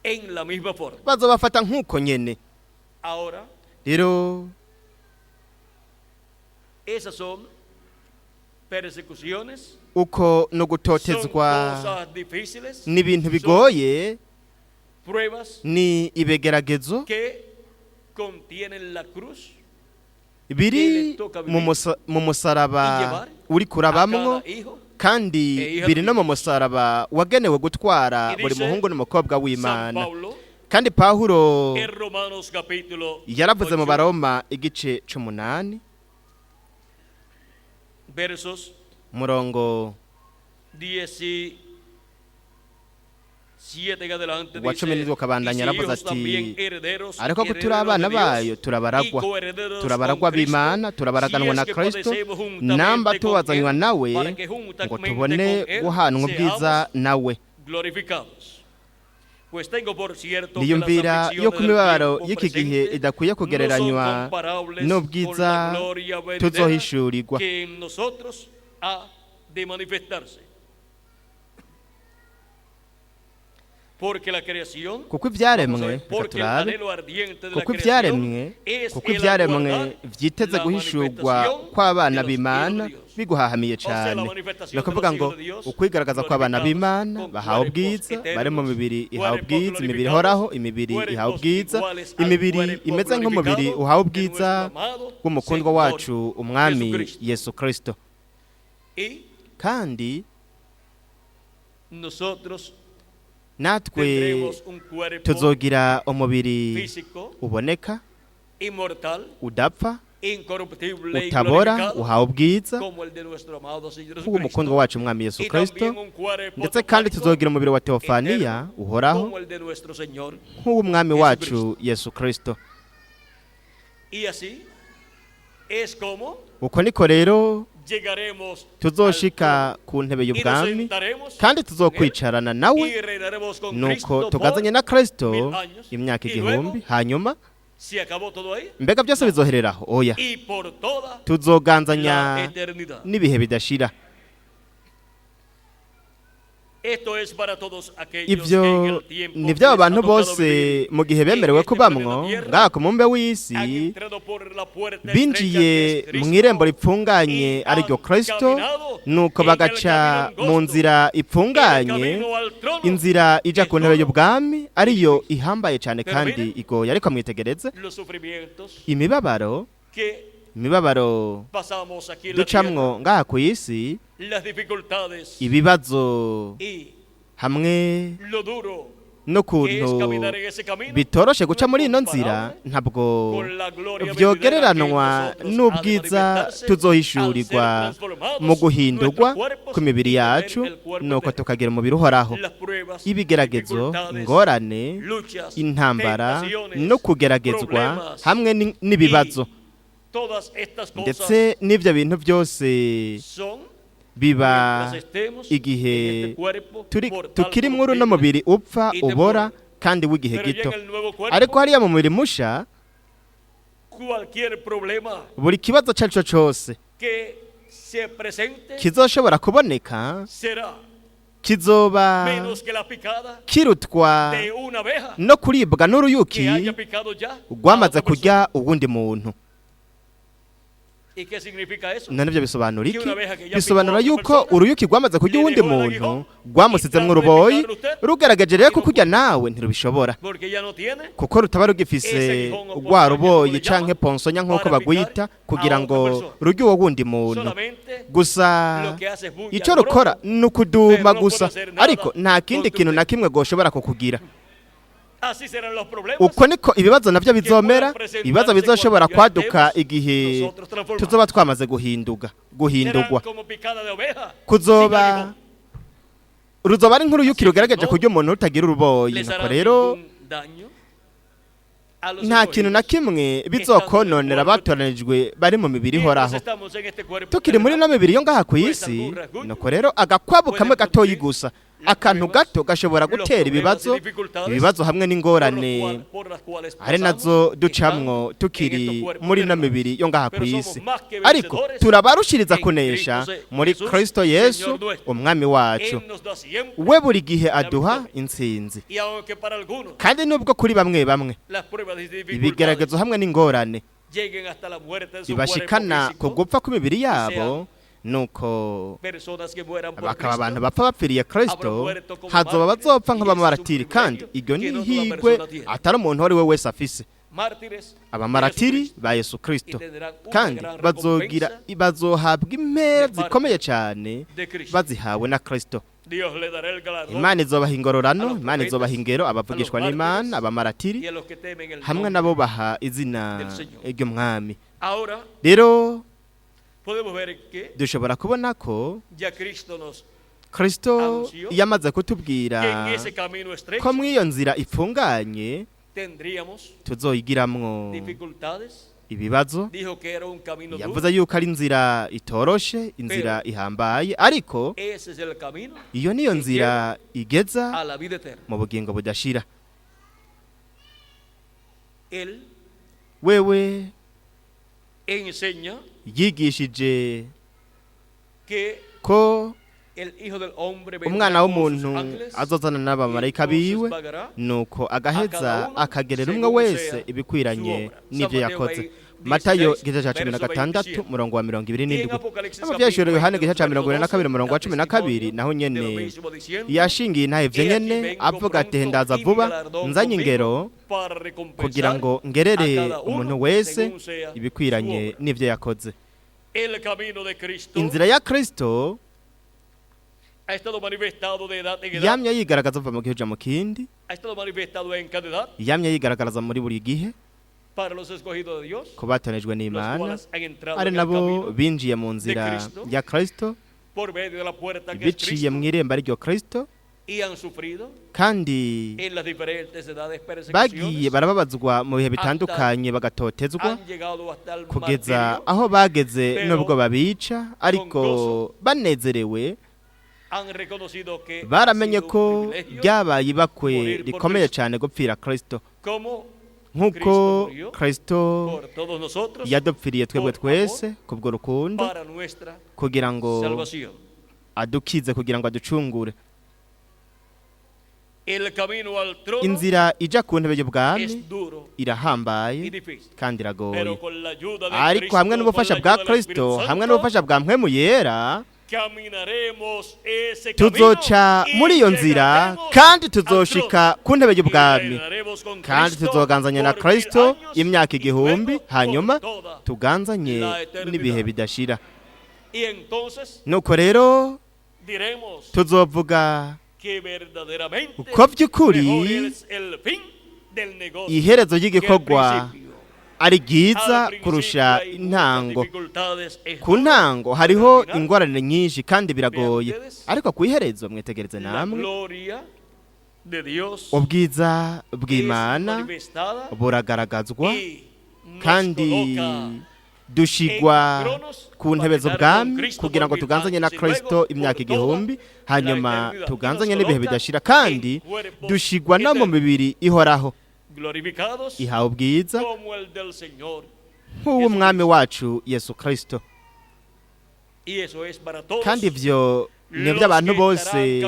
En la misma forma. bazobafata nk'uko nyene. Ahora, Rero esas son persecuciones, uko no son gutotezwa cosas difíciles, ni ibintu son bigoye, pruebas ni ibigeragezo que contienen la cruz biri mu musaraba uri a kurabamwo, cada hijo. kandi biri no mu musaraba wagenewe gutwara buri muhungu n'umukobwa San w'Imana. Pablo Kandi Pawulo en Romanos capítulo yaravuze mu 8, Baroma igice c'umunani, versos umurongo 17 en adelante wa dice, 17 "Y ukabandanya, si yaravuze hijos ati: también herederos, "Ariko ko turi herederos abana de Dios bayo, y turabaragwa, coherederos turabaragwa con Cristo, b'Imana, turabaraganwa si na es que Kristo, padecemos juntamente namba con tubazanywa él, nawe, para que ngo juntamente tubone con él guhanwa ubwiza seamos nawe." glorificados. Pues tengo por cierto que las Niyumvira aflicciones yuko del imibabaro tiempo y'iki gihe presente idakwiye no son kugereranywa comparables con n'ubwiza la gloria venidera tuzohishurirwa. que en nosotros ha de manifestarse. Porque la creación, Kuko vamos a ibyaremwe, ver, reka porque el turabe, anhelo ardiente de la kuko creación ibyaremwe, es kuko el ibyaremwe aguardar vyiteze la guhishurwa manifestación kw'abana de los hijos b'Imana de Dios. biguhahamiye O sea, la cane. manifestación Ni de ukuvuga los ngo hijos de Dios ukwigaragaza kw'abana glorificados b'Imana con bahawe cuerpos ubwiza, bari mu eternos, mibiri ihawe cuerpos ubwiza, imibiri glorificados, ihoraho, imibiri ihawe cuerpos ubwiza, iguales al imibiri cuerpo imeze nk'umubiri glorificado uhawe de ubwiza nuestro amado w'umukundwa Señor wacu umwami Jesucristo. Yesu Kristo. Y Kandi nosotros natwe tendremos un cuerpo tuzogira umubiri físico, uboneka, inmortal, udapfa, incorruptible y utabora, glorificado, uhawe ubwiza como el de nuestro amado Señor nk'uw'umukundwa Jesucristo. wacu umwami Yesu Y Kristo. también un cuerpo Ndetse kandi teofánico, tuzogira umubiri wa teofaniya eterno, uhoraho como el de nuestro Señor. nk'uw'umwami Yesu wacu Yesu Kristo. Y así es como Uko niko rero llegaremos al tuzoshika ku ntebe trono y nos y'ubwami, sentaremos kandi con él tuzokwicarana nawe, y reinaremos con nuko Cristo por tugazanye na Kristo 1000 años. imyaka Y 1000. luego, Hanyuma ¿se acabó todo ahí? mbega byose bizohereraho? Oya, Y por toda tuzoganzanya la eternidad. n'ibihe bidashira. Esto es para todos aquellos Ibyo que en el tiempo ni que by'abo les ha bantu tocado bose vivir mu gihe en bemerewe este kubamwo planeta Tierra ngaha ku mumbe w'isi, han entrado por la puerta estrecha que binjiye es Cristo mu irembo ripfunganye y ariryo han Kristo, caminado nuko en el bagaca camino mu angosto, nzira en el ipfunganye, camino al trono, inzira ija que ku ntebe solo y'ubwami, ariyo ihambaye cyane Pero kandi miren, igoye. Ariko mwitegereze los sufrimientos imibabaro, que imibabaro pasamos aquí en la tierra, ducamwo ngaha ku isi, las dificultades ibibazo y hamwe lo duro que es n'ukuntu caminar en ese camino, bitoroshe guca no es muri ino nzira, comparable ntabwo con la gloria venidera que en vyogereranwa nosotros ha de n'ubwiza manifestarse al ser tuzohishurirwa transformados mu guhindurwa nuestros cuerpos kw'imibiri y tener yacu, el cuerpo nuko eterno. tukagira umubiri uhoraho. Las pruebas, Ibigeragezo, dificultades, ingorane, luchas, intambara tentaciones, no kugeragezwa problemas, hamwe n'ibibazo, y todas estas cosas ndetse n'ibyo bintu byose son biba mientras estemos igihe en este cuerpo turi mortal, tukiri muri uno corruptible mubiri upfa, y ubora temporal. kandi w'igihe Pero ya gito. en el nuevo cuerpo, Ariko hariya mu mubiri musha, cualquier problema buri kibazo icyo ari cyo cyose que se presente kizoshobora kuboneka será kizoba menos que la picada kirutwa de una abeja no kuribwa n'uruyuki que haya picado ya a rwamaze otra persona. kurya uwundi muntu. ¿Y qué significa eso? None ibyo bisobanura iki? Que una abeja que ya Bisobanura picó a otra yuko persona, uruyuki rwamaze kurya le uwundi dejó el muntu, aguijón rwamusizemwo y trata de uruboyi, picarlo usted rugerageje rero y no kukurya puede. nawe ntirubishobora, Porque ya no tiene kuko rutaba rugifise ese aguijón o rwa ponzoña, como ruboyi le canke llaman, ponsonya nk'uko para picar bagwita, a kugira otra ngo persona. rurye uwo wundi muntu. Solamente Gusa lo que hace es bulla, icyo rukora alboroto, ni ukuduma pero no gusa, puede hacer nada ariko nta kindi contra kintu na usted. kimwe goshobora kukugira. Así serán los problemas Uko niko ibibazo navyo bizomera, ibibazo bizoshobora kwaduka igihe tuzoba twamaze serán guhindurwa. como picada de oveja sin Kuzoba aguijón. ruzoba ari nkuru y'uko rugerageje kurya umuntu rutagira uruboyi. Les Nuko hará rero ningún daño a los nta kintu na escogidos. kimwe bizokononera abatoranijwe bari mu mibiri Mientras ihoraho estamos en este cuerpo tukiri muri terrenal, ino mibiri yo ngaha ku isi. Nuko rero agakwabu kamwe gatoyi gusa, akantu gato gashobora gutera ibibazo, ibibazo hamwe por los n'ingorane por las cuales ari pasamos nazo estando ducamwo en tukiri estos cuerpos muri ino terrenales. mibiri yo ngaha ku Pero somos isi, más que ariko vencedores turabarushiriza en kunesha Cristo muri Jesús, Kristo Yesu Señor nuestro. umwami wacu. Él nos da siempre, We buri gihe aduha intsinzi. y aunque para algunos Kandi nubwo kuri bamwe bamwe las pruebas y dificultades ibigeragezo hamwe n'ingorane lleguen hasta la muerte de su cuerpo bibashikana ku físico, gupfa kw'imibiri yabo, nuko personas que mueran por bakaba abantu Cristo, bapfa bapfiriye Kristo, hazoba bazopfa nk'abamaratiri, kandi iryo ni ihigwe atari umuntu uwo ari we wese afise. Mártires de Abamaratiri Jesucristo, ba Yesu Kristo y tendrán una kandi gran bazogira recompensa bazohabwa impera de parte zikomeye cyane de Cristo. bazihawe na Kristo. Dios le dará el galardón Imana izobaha ingororano, a los Imana izobaha profetas, ingero abavugishwa a los n'Imana, mártires abamaratiri y a los que temen el hamwe nombre. nabo baha izina del Señor. ry'umwami. Ahora Rero podemos ver que dushobora kubona ko ya Cristo nos Kristo Anunció yamaze que kutubwira en ese camino estrecho ko mw'iyo nzira ifunganye tendríamos tuzoyigiramwo dificultades. ibibazo. Dijo que era un camino duro. Yavuze yuko ari inzira itoroshe, inzira ihambaye, ariko Ese es el camino iyo niyo nzira igeza a la vida eterna. mu bugingo budashira. Él Wewe enseña yigishije que ko el Hijo del Hombre vendrá umwana con sus w'umuntu ángeles azozana y n'abamarayika entonces biwe, pagará nuko agaheza a cada uno akagerera umwe según wese sea ibikwiranye su obra. n'ibyo San Mateo yakoze. Matayo 16, igice cya cumi na verso gatandatu 27. murongo wa mirongo ibiri Y en n'indwi. Apocalipsis No mu Vyahishuriwe Yohana igice capítulo cya 22 22, murongo wa 12 da naho testimonio nyene de lo mismo diciendo, yashingiye intahe ivyo "He aquí nyene vengo avuga ati pronto ndaza y mi vuba galardón nzanye conmigo ingero para recompensar kugira ngo ngerere a cada uno umuntu wese según sea su ibikwiranye obra." n'ivyo yakoze. El camino de Cristo Inzira ya Kristo ha estado manifestado de edad en edad, yamye yigaragaza kuva mu gihe uja mu kindi, ha estado manifestado en cada edad yamye yigaragaza muri buri gihe para los escogidos de Dios, ku batonejwe los n'Imana, cuales han entrado ari en el nabo camino binjiye mu nzira Kristo, ya Kristo por medio de la puerta que es biciye Cristo mu irembo ariryo Kristo, y han sufrido kandi en las diferentes edades bagiye persecuciones, barababazwa mu bihe bitandukanye bagatotezwa han llegado hasta el kugeza martirio, aho bageze pero nubwo babica, ariko gozo banezerewe han reconocido que ha baramenye sido un ko privilegio ryabaye ibakwe morir por rikomeye Cristo. cyane gupfira Kristo Como nk'uko Cristo murió Kristo por todos nosotros yadupfiriye twebwe por twese kubwo rukundo para nuestra kugira ngo salvación. adukize, kugira ngo aducungure. El camino al trono Inzira ija ku ntebe y'ubwami es duro y irahambaye difícil, kandi iragoye, pero con la ayuda de ariko Cristo, hamwe con n'ubufasha la bwa ayuda del Kristo, Espíritu hamwe Santo, n'ubufasha bwa mpwemu yera, caminaremos ese camino tuzoca y muri iyo nzira llegaremos kandi al tuzoshika trono. ku ntebe Y y'ubwami, reinaremos con kandi Cristo tuzoganzanya na por mil Kristo años imyaka y igihumbi, luego por hanyuma toda tuganzanye la eternidad. n'ibihe bidashira. Y entonces Nuko rero diremos tuzovuga que verdaderamente uko by'ukuri mejor es el fin del negocio iherezo que el ry'igikorwa principio. ari ryiza Al principio kurusha hay muchas intango. dificultades, es Ku duro, ntango hariho ingorane nyinshi kandi biragoye, ariko ku iherezo mwitegereze la namwe gloria de Dios ubwiza es bw'Imana manifestada buragaragazwa y nos kandi coloca dushigwa ku ntebe z'ubwami kugira ngo tuganzanye na Kristo imyaka igihumbi, hanyuma tuganzanye n'ibihe bidashira, kandi dushigwa no mu mibiri ihoraho glorificados ihawe ubwiza como el del Señor. nk'uw'umwami wacu Yesu Kristo. Y eso es para todos Kandi ivyo ni iby'abantu bose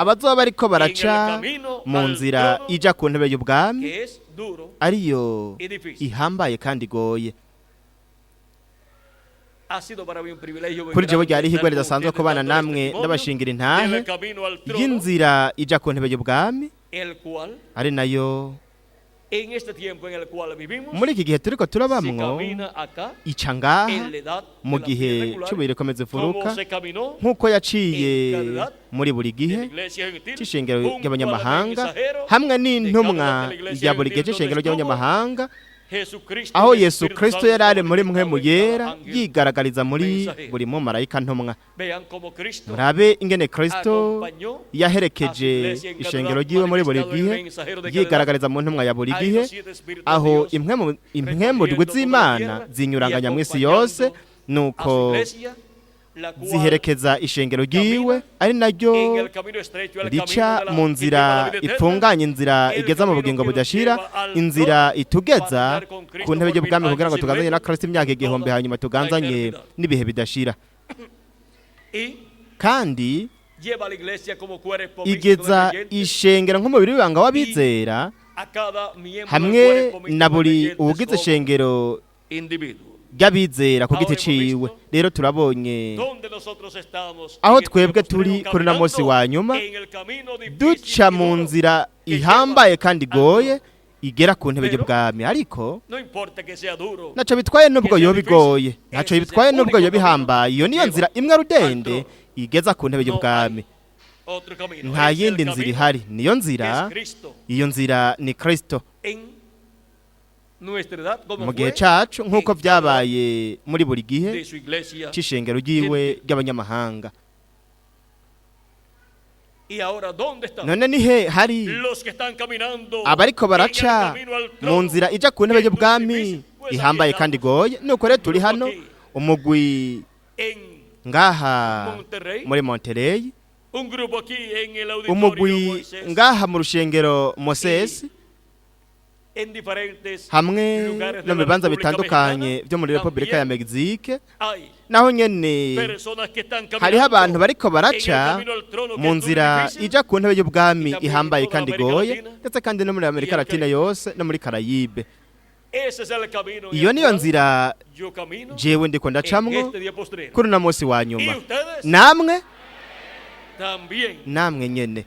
abazoba bariko baraca mu nzira ija ku ntebe y'ubwami que es duro ariyo y difícil. ihambaye kandi igoye. Ha sido para mí un privilegio muy Kuri jewe grande ryari estar ihigwe con ridasanzwe ustedes kubana dando namwe testimonio ndabashingira intahe del camino al trono, y'inzira ija ku ntebe y'ubwami el cual ari nayo En este tiempo en el cual vivimos, Muri iki gihe turiko se turabamwo, camina acá ica ngaha en la edad mu de la gihe piedra angular, cy'ubuye rikomeza como imfuruka, se caminó nk'uko yaciye muri buri de gihe la iglesia gentil, c'ishengero junto al ry'abanyamahanga, mensajero hamwe de n'intumwa cada de la iglesia ya buri gihe gentil c'ishengero donde estuvo ry'abanyamahanga, Jesucristo, aho el Yesu Espíritu Kristo Santo yari ari muri manifestado mwe en cada yera, ángel. yigaragariza muri mensajero. buri mumarayika ntumwa. Vean cómo Cristo Murabe ingene Kristo acompañó yaherekeje a su iglesia en cada ishengero edad, ryiwe muri buri manifestado en gihe, el mensajero de cada yigaragariza mu ntumwa ya buri Ahí gihe, los siete espíritus de aho Dios impwemu ndwi recorriendo toda la z'Imana tierra zinyuranganya y mu isi yose, acompañando a su nuko iglesia, la cual ziherekeza ishengero ryiwe, ari naryo en el camino estrecho, el camino rica de la, mu que nzira lleva a la vida eterna, ifunganye, inzira el igeza mu camino bugingo que nos budashira, lleva al inzira trono itugeza para estar con Cristo ku ntebe por mil y'ubwami kugira ngo años y tugazanye na luego Kristo imyaka 1000, toda hanyuma la tuganzanye eternidad. n'ibihe bidashira. Y Kandi lleva a la iglesia como cuerpo místico de igeza creyentes, ishengero nk'umubiri w'ibanga w'abizera, a cada miembro del hamwe cuerpo místico na de buri creyentes uwugize como ishengero individuo. ry'abizera ku giti Ahora hemos ciwe. visto Rero turabonye Donde nosotros estamos aho en este twebwe día turi postrero, kuri uno munsi wa nyuma, en el camino difícil duca y mu duro nzira que ihambaye lleva kandi al igoye trono. igera ku ntebe Pero y'ubwami, ariko No importa que sea duro, ntaco bitwaye nubwo que sea yoba igoye, difícil, ntaco ese es el bitwaye nubwo único yoba camino ihambaye, iyo niyo lleva nzira imwe rudende al trono. igeza ku ntebe No y'ubwami. hay otro camino. Nta Es el yindi nzira camino ihari, niyo que nzira, es Cristo iyo nzira ni Kristo. en nuestra edad, como Mu gihe fue cacu, nk'uko en cada edad vyabaye muri buri gihe de su iglesia. c'ishengero ryiwe ry'abanyamahanga. Y ahora, ¿dónde están None nihe hari los que están caminando abariko en el baraca camino al mu trono? nzira ija ku ntebe que es duro y y'ubwami difícil? Pues aquí ihambaye kandi estamos igoye? Nuko rero turi hano, umugwi en ngaha Monterrey, muri Monterey, un grupo aquí en el auditorio umugwi Moisés, ngaha mu rushengero Moses, en diferentes hamwe lugares de no mu la bibanza República bitandukanye Mexicana, byo muri Repubulika ya también Mexique, hay naho nyene personas que están hariho abantu caminando bariko en el baraca camino al trono, que mu es duro y nzira difícil, ija ku ntebe y'ubwami y también en ihambaye toda kandi América igoye, Latina ndetse kandi no muri Amerika y el Latina Caribe. yose no muri Karayibe. Ese es el camino en Iyo el niyo cual nzira yo camino jewe ndiko en ndacamwo este día postrero. kuri uno munsi wa Y nyuma. ustedes Namwe, también namwe nyene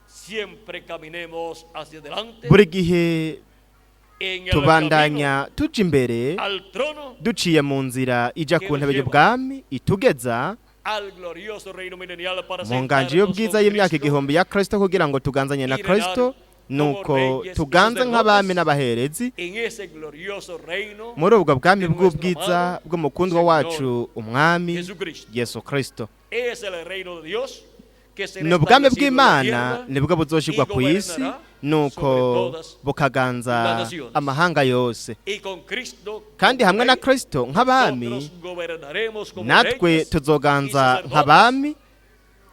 siempre caminemos hacia adelante buri gihe en el camino tubandanya tuja imbere, al trono, duciye mu nzira ija ku ntebe y'ubwami itugeza al glorioso reino milenial para mu nganji sentarnos y'ubwiza con y'imyaka Cristo 1000 ya Kristo, kugira ngo tuganzanye na Kristo, nuko tuganze nk'abami n'abaherezi en ese glorioso reino muri ubwo bwami bw'ubwiza bw'umukundwa wacu umwami Jesucristo. Yesu Kristo. Es el reino de Dios que será Ni ubwami establecido en la bw'Imana tierra nibwo buzoshirwa y ku isi, gobernará nuko sobre todas bukaganza las naciones. amahanga yose. Y con Cristo Kandi como hamwe na rey, Kristo nk'abami, nosotros gobernaremos como natwe reyes y tuzoganza sacerdotes nk'abami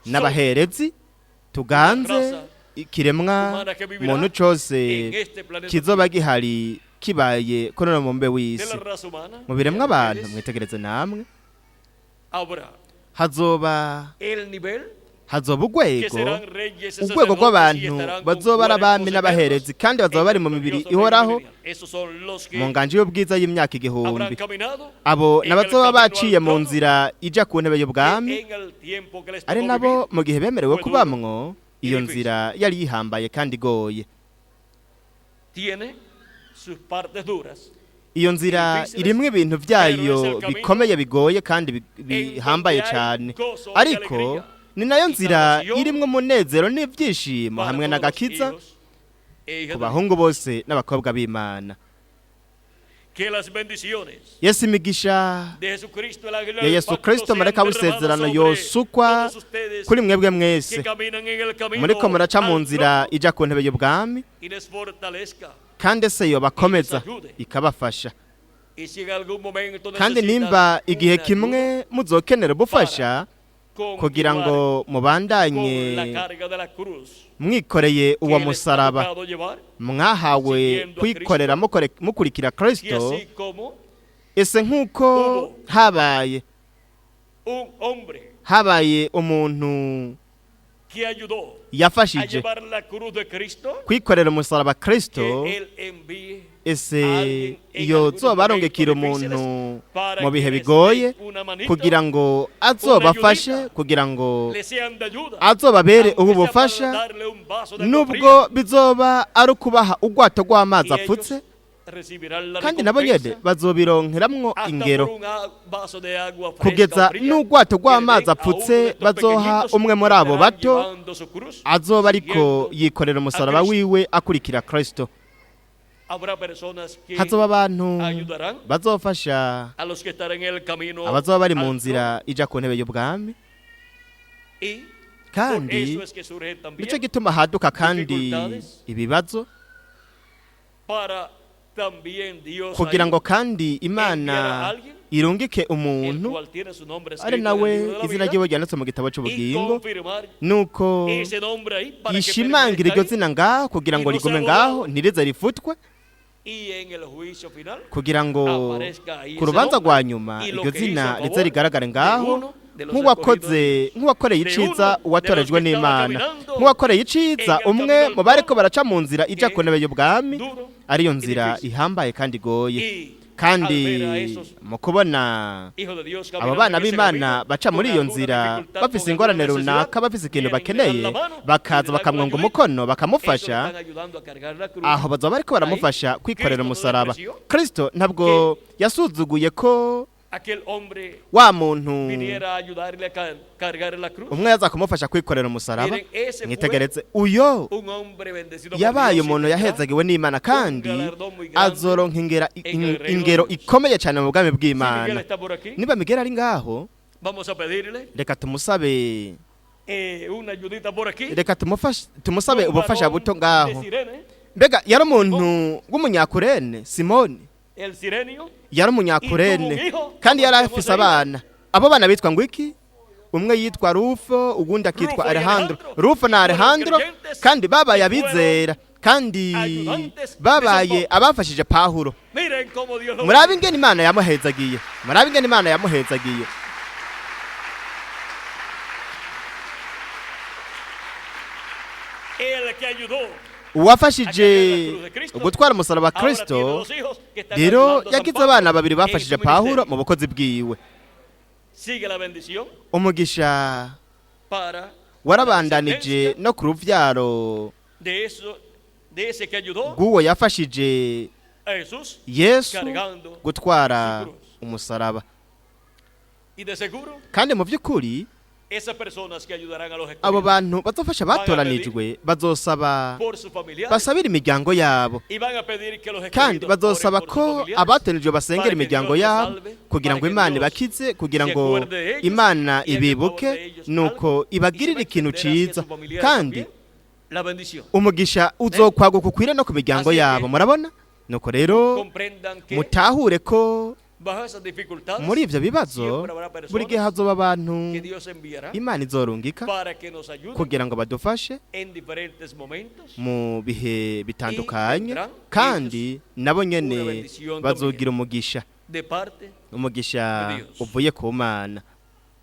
n'abaherezi, tuganze ikiremwa humana que vivirá muntu cose en este planeta kizoba gihari kibaye kuri uno mubumbe de w'isi. la raza humana. Mu biremwa Vean abantu, ustedes, mwitegereze namwe, habrá hazoba el nivel hazoba que urwego serán reyes y urwego sacerdotes y rw'abantu estarán con bazoba ari abami cuerpos n'abaherezi eternos kandi bazoba en bari el mu mibiri glorioso reino ihoraho milenial. Esos son los que mu nganji y'ubwiza y'imyaka habrán 1000. caminado Abo en el n'abazoba camino al baciye mu trono, nzira ija ku ntebe y'ubwami, que en el tiempo que les ari tocó nabo vivir, mu gihe bemerewe fue duro kubamwo iyo y difícil. nzira yari yihambaye kandi igoye. Tiene sus partes duras, Iyo nzira Difíciles, irimwo ibintu pero es vyayo el camino bikomeye bigoye kandi bihambaye donde hay cane, gozo y ariko alegría ni nayo y nzira salvación irimwo umunezero n'ivyishimo para hamwe todos los n'agakiza hijos e hijas ku de Dios. bahungu bose n'abakobwa b'Imana. Que las bendiciones Yesu, imigisha de Jesucristo, el ángel ya del Yesu pacto, Kristo sean marayika derramadas w'isezerano sobre yosukwa todos ustedes kuri mwebwe que mwese caminan en el camino muriko muraca mu al nzira trono ija ku ntebe y'ubwami, y les fortalezca. kandi se yobakomeza ikabafasha. Y si en algún momento Kandi necesitan nimba igihe una kimwe ayuda, muzokenera ubufasha kugira continuar ngo con mubandanye la carga de la cruz mwikoreye que uwo les ha musaraba tocado llevar, mwahawe siguiendo a kwikorera mukurikira y Kristo, así como ese nk'uko habaye un hombre habaye umuntu que ayudó a yafashije llevar la cruz de Cristo, kwikorera umusaraba Kristo, que él envíe ese a alguien en iyo algunos zobarungikira momentos umuntu difíciles para mu bihe que les bigoye den una manito, kugira ngo azobafashe, ayudita, kugira ngo le sean de ayuda, azobabere aunque sea para ubufasha, darle un vaso de agua nubwo fría, bizoba ari ukubaha urwato rw'amazi y ellos apfutse, recibirán la kandi nabo nyene recompensa bazobironkeramwo hasta ingero, por un vaso de agua fresca kugeza o fría n'urwato que le den rw'amazi a uno apfutse de estos bazoha pequeñitos umwe muri que abo estarán bato llevando su cruz, azoba ariko siguiendo yikorera umusaraba a Cristo. wiwe akurikira Kristo. Habrá personas que Hazoba abantu ayudarán bazofasha a los que estarán en el camino abazoba bari mu al nzira ija ku ntebe y'ubwami, trono. Y por kandi eso es que surgen también nico gituma haduka kandi dificultades ibibazo, para también Dios kugira ahí, ngo kandi Imana enviar a alguien irungike el umuntu cual tiene su nombre ari escrito en el nawe libro de la izina vida, ryiwe ryanditse mu gitabo y c'ubugingo, confirmar nuko ese nombre ahí para que yishimangira permanezca iryo ahí, zina ngaho kugira ngo y no sea rigume ngaho borrado. ntirize rifutwe, y en el juicio final kugira ngo aparezca ahí ku ese rubanza nombre rwa nyuma y lo iryo que hizo zina a rize favor rigaragare de ngaho uno de los nk'uwakoze, nk'uwakoreye de iciza uno de los uwatorejwe que estaba n'Imana, caminando nk'uwakoreye iciza en el umwe camino al mu bariko trono, baraca mu nzira ija que ku ntebe y'ubwami, duro ariyo y nzira difícil. ihambaye kandi igoye. Y Kandi al ver a esos mu kubona hijos de Dios abo caminando bana en ese b'Imana camino, baca muri con iyo alguna nzira dificultad, bafise con ingorane alguna runaka, necesidad, bafise ikintu vienen y le dan bakeneye, la mano y bakaza le dan una bakamwonga ayudita. umukono Eso le bakamufasha, están ayudando a cargar la cruz. aho bazoba bariko baramufasha kwikorera Kristo no umusaraba. despreció Kristo ntabwo yasuzuguye ko aquel hombre wa muntu viniera a ayudarle a cargar la cruz. umwe yaza kumufasha kwikorera umusaraba. Miren, ese fue Mwitegereze uyo un hombre bendecido por yabaye Dios y umuntu tendrá yahezagiwe n'Imana, kandi galardón muy grande azoronka ingera en el reino ingero de Dios. ikomeye cyane mu bwami Si Miguel bw'Imana. está por aquí, Niba Miguel ari ngaho, vamos a pedirle reka tumusabe, una ayudita por aquí. reka tumusabe Un ubufasha varón buto de ngaho. Cirene, Mbega yari umuntu w'umunyakurene, Simoni el sirenio, yari umunyakurene, Y tuvo un hijo, kandi yari ¿cómo afise se llama? abana. Abo bana bitwa ngo iki? Umwe yitwa Rufo, uwundi akitwa Rufo y Alejandro. Alejandro. Rufo na Fueron Alejandro creyentes kandi babaye y abizera, kandi ayudantes de babaye San Pablo. abafashije Pawulo. Miren cómo Dios lo Murabe ingene Imana yamuhezagiye, murabe ingene Imana yamuhezagiye. El que ayudó Uwafashije gutwara umusaraba wa ahora tiene Kristo dos hijos que están rero ayudando a San yagize Pablo abana babiri en bafashije su Pawulo ministerio. mu bukozi bwiwe. Sigue la bendición Umugisha para la warabandanije descendencia no ku ruvyaro de eso, de ese que ayudó rw'uwo yafashije a Jesús Yesu cargando gutwara su cruz. umusaraba. Y de seguro Kandi mu by'ukuri esas personas que ayudarán a los abo escogidos bantu bazofasha batoranijwe bazosaba por sus familiares basabira imiryango yabo, y van a pedir que los kandi escogidos oren bazosaba por sus ko familiares abatoranijwe basengera para que imiryango Dios los yabo salve, kugira para ngo que Imana Dios ibakize, kugira se ngo acuerde de ellos Imana y haga a favor ibibuke, de ellos nuko algo, y se ibagirire va a ikintu extender hacia ciza, sus familiares kandi también la bendición. umugisha uzokwaguka ukwire no ku miryango Así que yabo. Murabona? Nuko rero Comprendan que mutahure ko bajo esas dificultades muri ivyo bibazo siempre habrá personas buri gihe hazoba abantu que Dios enviará Imana izorungika para que nos ayuden kugira ngo badufashe en diferentes momentos mu bihe bitandukanye, tendrán kandi nabo nyene una bendición bazogira umugisha, de parte umugisha de Dios. uvuye ku Mana,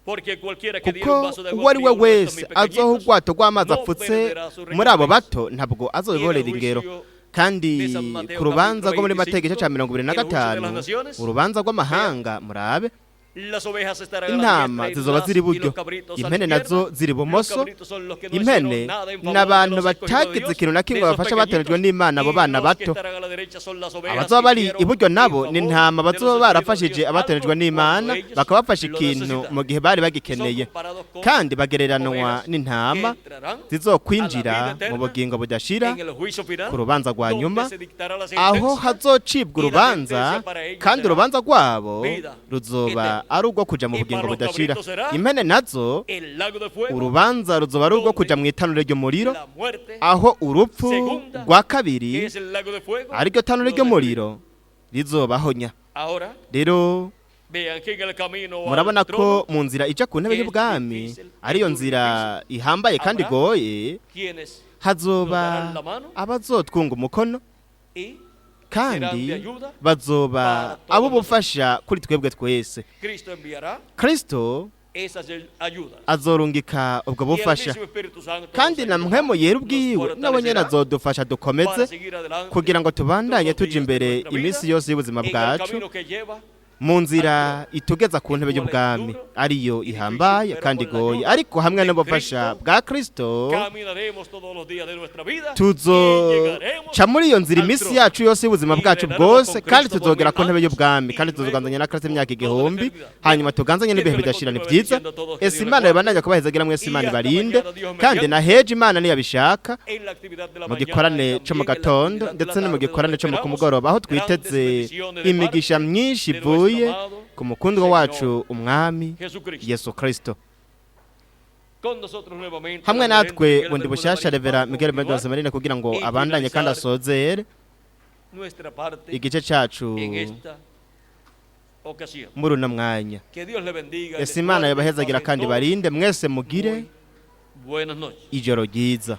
porque cualquiera que diera un kuko vaso de agua uwo ari we fría a uno de estos wese mis azoha pequeñitos urwato rw'amazi no apfutse perderá su muri abo recompensa. bato ntabwo Y en el azobiborera ingero. juicio Kandi de San Mateo ku rubanza capítulo rwo muri Mateka igice 25, ca mirongo ibiri na el juicio de las gatanu, naciones, urubanza rw'amahanga, murabe las ovejas estarán a la intama diestra y zizoba las- ziri y iburyo, los cabritos a la impene izquierda. nazo ziri Los ibumoso. cabritos son los que no Impene hicieron nada en favor de n'abantu los escogidos de batagize Dios, ikintu na kimwe de esos bafasha batoranijwe pequeñitos, n'Imana, abo y bana los que bato. estarán a la derecha son las ovejas Abazoba que bari hicieron iburyo en nabo favor ni intama de los bazoba escogidos de barafashije Dios abatoranijwe algo n'Imana, cuando ellos bakabafasha lo ikintu necesitan. mu gihe bari Son bagikeneye, comparados con kandi bagereranwa ovejas n'intama que entrarán zizokwinjira a la vida mu eterna bugingo budashira en el juicio final, ku rubanza rwa donde nyuma, se dictará la aho sentencia hazocibwa y la urubanza, sentencia para ellos kandi será urubanza rwabo vida ruzoba eterna. ari urwo kuja mu Y bugingo para los budashira. cabritos será Impene nazo el lago de fuego, urubanza ruzoba ari urwo donde kuja mu itanura ry'umuriro, la muerte, aho urupfu segunda, rwa que kabiri es el lago de fuego, ariryo tanura los ry'umuriro rizobahonya. Ahora Rero vean que en el camino al murabona trono, ko mu nzira ija ku ntebe es y'ubwami, difícil, ariyo es nzira ihambaye kandi Habrá igoye, quienes hazoba nos darán la mano abazotwunga umukono, y serán de kandi ayuda bazoba para todos abo bufasha kuri twebwe twese. Cristo enviará Kristo Esas ayudas. Azorungika ubwo Y el bufasha. mismo Espíritu Santo Kandi nos na ayudará, Mpwemu Yera nos ubwiwe nawe nyene fortalecerá azodufasha para dukomeze seguir adelante kugira ngo tubandanye todos los tuja días de imbere nuestra vida iminsi yose y'ubuzima en el bwacu camino que lleva mu nzira itugeza ku ntebe y'ubwami, ariyo ihambaye kandi igoye. Ariko hamwe n'ubufasha bwa Kristo, caminaremos todos los días de nuestra vida y tuzoca llegaremos muri iyo nzira iminsi yacu yose y'ubuzima bwacu bwose, kandi tuzogera ku ntebe y'ubwami, kandi tuzoganzanya na Kristo imyaka 1000, hanyuma tuganzanye n'ibihe bidashira. Ni byiza. Ese Imana yabandanya kubahezagira mwese, Imana ibarinde, kandi na heje Imana niyabishaka en la actividad de la mu mañana gikorane y cyo mu también en la gatondo actividad de la ndetse no mu tarde, donde gikorane cyo mu esperamos kumugoroba, aho grandes twiteze bendiciones de imigisha parte myinshi de nuestro ivuye amado ku mukundwa Señor wacu umwami Jesucristo. Yesu Kristo. Con nosotros nuevamente Hamwe el reverendo natwe Miguel bundi Bermúdez bushasha Marín Revera para Miguel continuar Mendoza Marina kugira ngo y abandanye kandi finalizar asozere nuestra parte igice cacu en esta ocasión. muri uno mwanya. Que Dios le bendiga y les Ese Imana guarde. yabahezagira Pasen kandi todos barinde mwese, mugire muy buenas noches. ijoro ryiza.